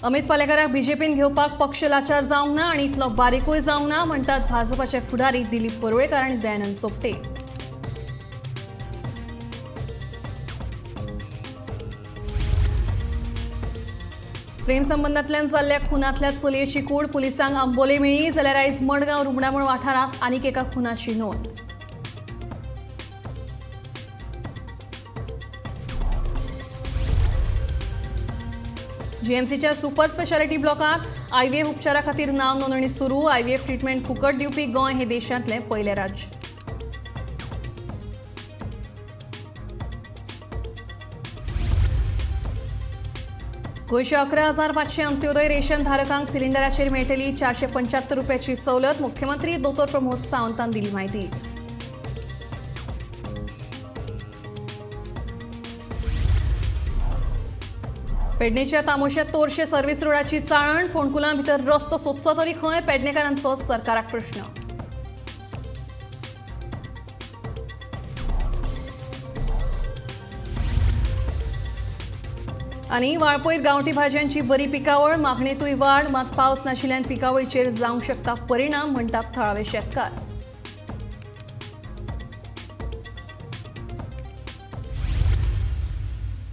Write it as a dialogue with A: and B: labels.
A: अमित पालेकराक बीजेपीन घेवपाक पक्ष लाचार जावंक ना आनी इतलो बारीकूय जावंक ना म्हणटात भाजपाचे फुडारी दिलीप परुळेकार आनी दयानंद सोपटे. प्रेमसंबंधांतल्यान जाल्ल्या खुनांतल्या चलयेची कूड पुलिसांक आंबोले मेळ्ळी, जाल्यार आयज मडगांव रुमडामळ वाठारांत आनीक एका खुनाची नोंद. जीएमसीच्या सुपर स्पेशालिटी ब्लॉकात आयव्हीएफ उपचारा खातीर नाव नोंदणी सुरू. आयव्हीएफ ट्रिटमेंट फुकट दिवपी गोंय हे देशांतलें पयलें राज्य. गोंयच्या 11,500 अंत्योदय रेशन धारकांक सिलिंडराचेर मेळटली 475 रुपयाची सवलत. मुख्यमंत्री दोतोर प्रमोद सावंतान दिली म्हायती. पेडणेच्या तामोश्यात तोरशे सर्व्हिस रोडाची चाळण. फोंडकुलां भितर रस्तो सोदचो तरी खंय, पेडणेकारांचो सरकाराक प्रश्न. आनी वाळपयत गांवठी भाजयांची बरी पिकावळ, मागणेंतूय वाड, मात पावस नाशिल्ल्यान पिकावळीचेर जावंक शकता परिणाम म्हणटात थळावे शेतकार.